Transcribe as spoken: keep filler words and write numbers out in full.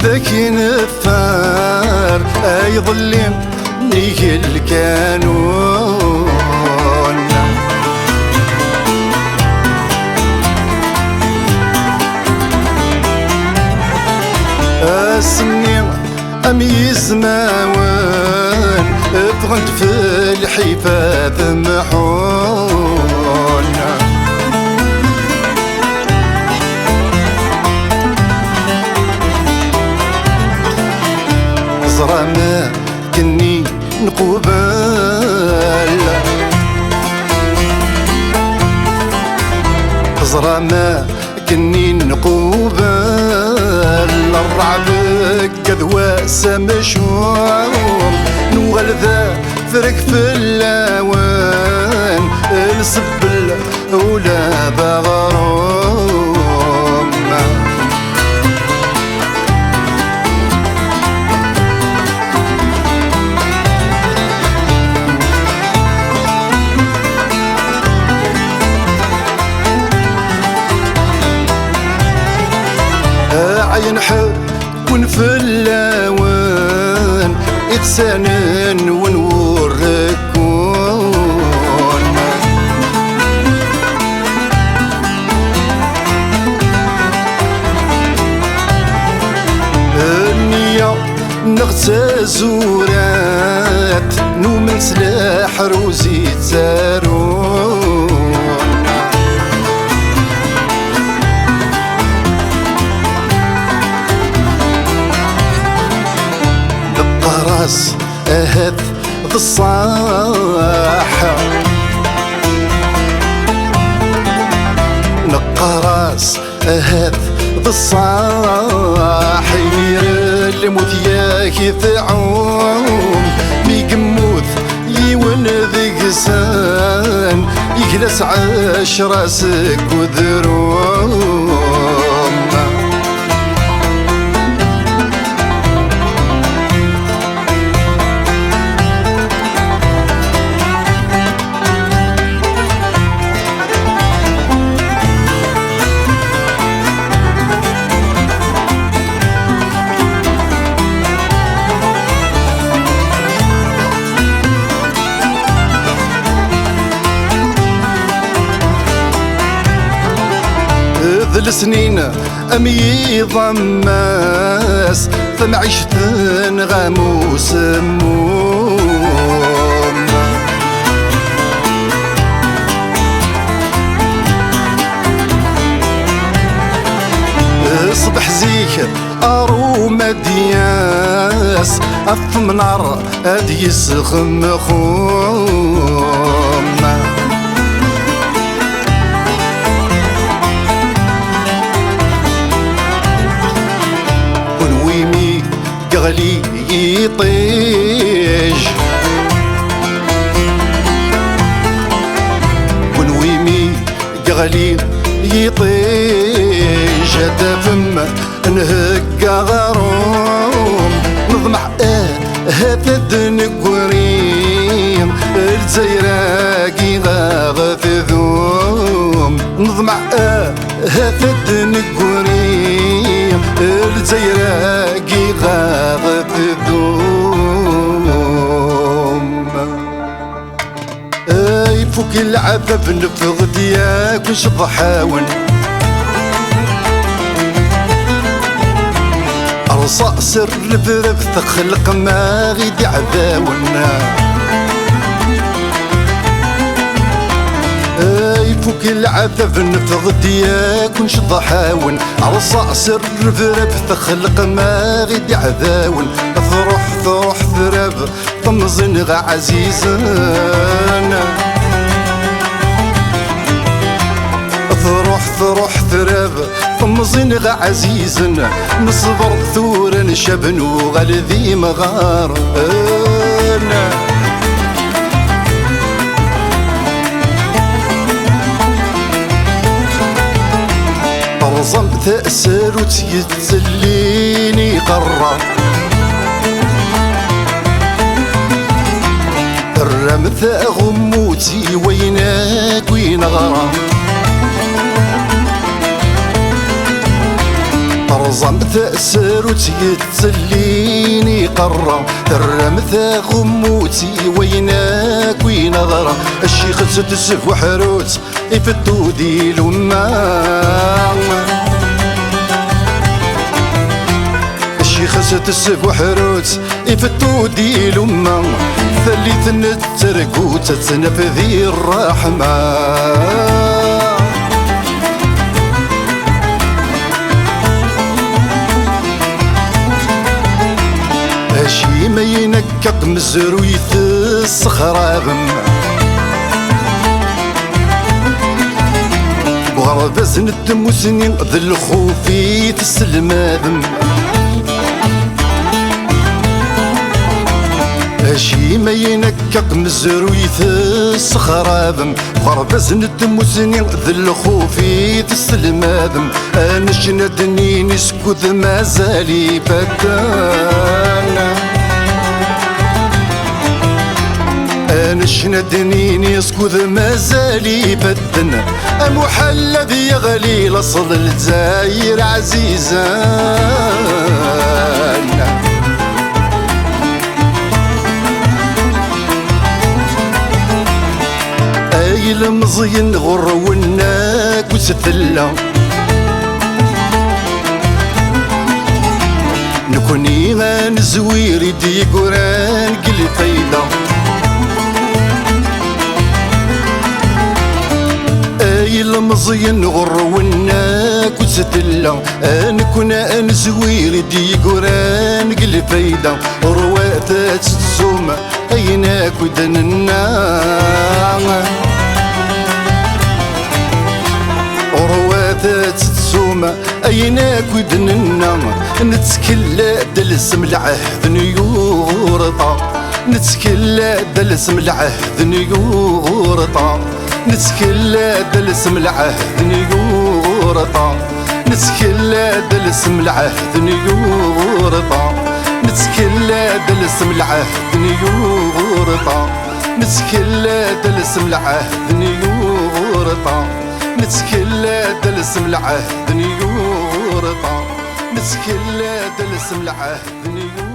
Dagi neffer ay ḍelli nnig lkanun. Ass-nni am yizmawen ffɣen-d f lḥifa temḥun. Ẓram akken i nqubel, ẓram akken i nqubel, rrɛeb deg wass amcum, nuɣal d afrag fell-awen, lsebbel ula d aɣrum. Aɛyen ḥekkun fell-awen iɣsanen-nwen wurrekkun. Nniya neɣ d tazurat, numen s leḥruz i ttarun. Neqqar-as ahat d ṣṣaḥ. Neqqar-as ahat d ṣṣaḥ, imir lmut yak i tɛum. Mi yemmut yiwen deg-sen, yegla-s ɛecra seg udrum. D lesnin am yiḍ ammas, tamɛict-nneɣ am usemmum. Ṣbeḥ zik arum ad d-yas, at temnar ad yesxemxum. Kunwi mi yeɣli yiṭij, kunwi mi yeɣli yiṭij, ad tafem nhegga aɣrum. Neḍmeɛ ahat ad d-negri Lezzayer-agi ɣef tdum. Neḍmeɛ ahat ad d-negri Lezzayer-agi ɣef tdum. Ifuk leɛtab neffeɣ-d yakk ncḍeḥ-awen. Rṣaṣ rrebrab texleqem-aɣ-id iɛdawen. Ifuk leɛtab neffeɣ-d yakk ncḍeḥ-awen. Rṣaṣ rrebrab texleqem-aɣ-id iɛdawen. Truḥ, truḥ trab temẓi-nneɣ ɛzizen. Truḥ, truḥ trab temẓi-nneɣ ɛzizen. Neṣber tura ncab nuɣal d imɣaren. Terẓam tasarut yettellin iqerra. Terram taɣummut i wayen akk i neɣra. Ẓẓamt tasarut yettellin iqerra, terramt aɣummut i wayen akk i neɣra. Ccix-s tesbuḥrut ifettu di lumma. Ccix-s tesbuḥrut ifettu di lumma, tallit n ttergut ad tt-naf di ṛṛeḥma. Acimi ayen akka tmezruyt tessexrabem? Deg uɣerbaz n tmusni d lxuf i tesselmadem. Acimi ayen akka tmezruyt tessexrabem? Deg uɣerbaz n tmusni d lxuf i tesselmadem. Anecna d-nini skud mazal ibedden. Anecna d-nini skud mazal ibedden. Amuḥal ad yeɣli laṣel Lezzayer ɛzizen. Ay ilmeẓyen ɣur-wen akk s tella. Nekni ad nezwir i d-yeggran deg lfayda. Ay ilmeẓyen ɣur-wen akk s tella. Nekni ad nezwir i d-yeggran deg lfayda. Rwat ad tettum ayen akk i d-nenna. Rwat ad tettum ayen akk i d-nenna. Nettkel ad d-lsem lɛehd n yurṭa. Nettkel ad d-lsem lɛehd n yurṭa. Nettkel ad d-lsem lɛehd n yurṭa. Nettkel ad d-lsem lɛehd n yurṭa. Nettkel ad d-lsem lɛehd n yurṭa. Nettkel ad d-lsem lɛehd n yurṭa. Nettkel ad d-lsem lɛehd n yurṭa. Nettkel ad d-lsem lɛehd n yurṭa.